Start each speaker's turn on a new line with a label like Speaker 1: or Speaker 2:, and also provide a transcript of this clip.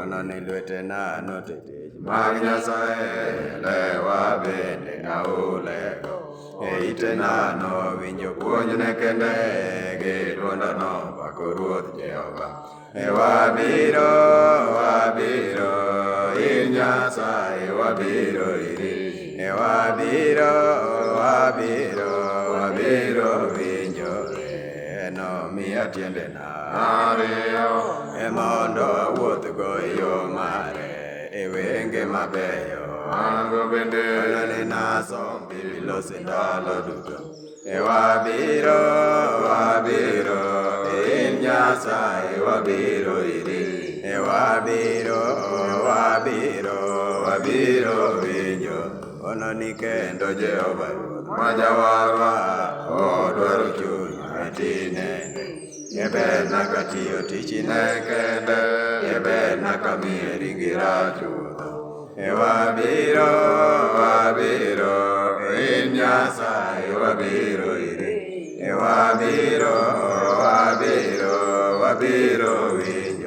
Speaker 1: Ono ni lwetena note tich mag Nyasaye, lewa bende naulego. E itena nowinjo puonjne kende, gi dwonda nopako Ruoth Jehova. E wabiro, wabiro, ir Nyasaye wabiro iri. E wabiro, wabiro, wabiro winjore, nomiya tiendena
Speaker 2: ariyo
Speaker 1: e mondo awuothgo e yo mare, e wenge mabeyo.
Speaker 2: An bende
Speaker 1: Onone nasom bibilos e ndalo duto. E wabiro, wabiro, in Nyasaye wabiro iri. E wabiro, wabiro, wabiro winjo. Ononi kendo Jehova Ruoth ma jawarwa, odwaro chunywa tinende. E berna ka tiyo tichne kende, e berna ka miye ringra chutho. E wabiro, wabiro, in Nyasaye wabiro iri. E wabiro, wabiro, wabiro winjo.